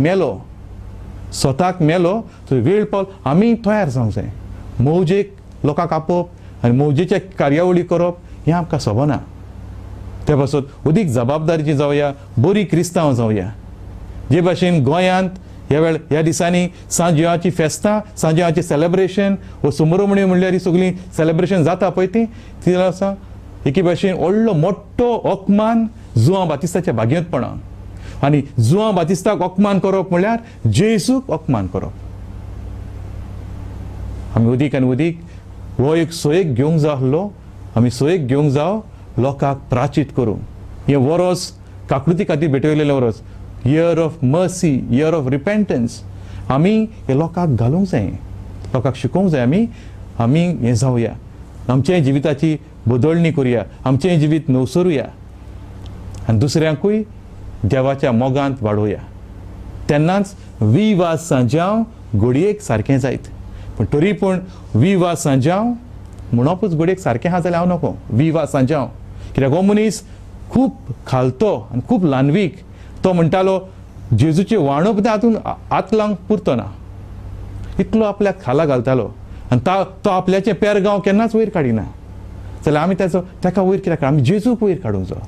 मेलो, स्वताक मेलो, थंय वेळ पावल आमी तयार जावंक जाय. मौजेक लोकांक आपोवप आनी मौजेचे कार्यावळी करप हें आमकां सोबना. ते पासत अदीक जबाबदारीची जावया, बरी क्रिस्तांव जावया. जे भाशेन गोंयांत ह्या वेळ ह्या दिसांनी सांजवाची फेस्तां, सांजवाचें सेलेब्रेशन वो सुमरोमण्यो म्हणल्यार ही सगळीं सेलेब्रेशन जाता पळय, ती ती आसा एके भाशेन व्हडलो मोठो अपमान जुवां बातिस्ताच्या भाग्यतपणान. आनी जुवां बातिस्ताक अपमान करप म्हणल्यार जेजूक अपमान करप. आमी अदीक आनी अदीक हो एक सोयेक घेवंक जाय आसलो. आमी सोयेक घेवंक जाव लोकांक प्राचीत करूंक. हें वरोस काकृती खातीर भेटयलेलें वरोस, year of mercy, year of repentance, आमी हे लोकांक घालूंक जाय, लोकांक शिकोवंक जाय. आमी आमी हें जावया, आमचे जिविताची बदलणी करुया, आमचें जिवीत नवसरुया आनी दुसऱ्यांकूय देवाच्या मोगांत वाडोवया. तेन्नाच विवा सांजांव घडयेक सारकें जायत. पूण तरी पूण विवा सांजांव म्हणपूच घडयेक सारकें आहा जाल्यार हांव नको विवा सांजांव, कित्याक हो मनीस खूब खालतो आनी खूब ल्हानवीक. तो म्हणटालो जेजूचे वाणो सुद्दां हातून हात लावंक पुरतो ना, इतलो आपल्याक खाला घालतालो. आनी तो आपल्याचें पेरगांव केन्नाच वयर काडिना, जाल्यार आमी ताचो ताका वयर कित्याक, आमी जेजूक वयर काडूंक जाय.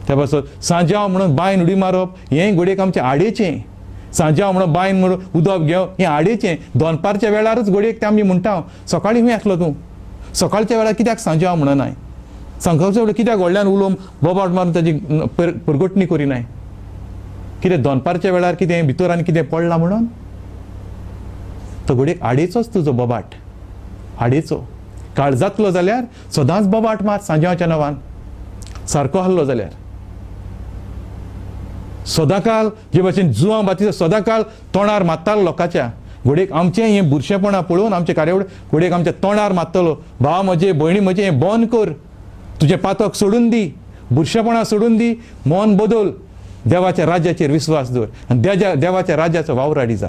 त्या पासत सांजांव म्हणून बांयन उडी मारप हें घडयेक आमचें आडेचें. सांजांव म्हणून बांयन म्हणून उदक घेवप हें आडेचें. दनपारच्या वेळारूच घडयेक तें आमी म्हणटा. सकाळीं खंय आसलो तूं? सकाळच्या वेळार कित्याक सांजांव म्हणनाय? सकाळच्या वेळार कित्याक व्हडल्यान उलोवन बोबाट मारून ताजी परगटणी करिनाय? कितें दनपारच्या वेळार कितें भितर आनी कितें पडलां म्हणून? तो घडयेक आडेचोच तुजो बोबाट, आडेचो. काळजांतलो जाल्यार सदांच बोबाट मार सांजांवाच्या नांवान. सारको आहलो जाल्यार सदांकाल जे भाशेन जुवां बातीचो सदांकाल तोंडार मारतालो लोकांच्या, घडयेक आमचें हें बुरशेपणां पळोवन आमचें कार्यावळ घडयेक आमच्या तोंडार मारतलो, भाव म्हजे, भयणी म्हजें, हें बंद कर, तुजें पातक सोडून दी, बुरशेपणां सोडून दी, मन बदल, देवाच्या राज्याचेर विस्वास दवर आनी देवाच्या राज्याचो वावर आडी जा.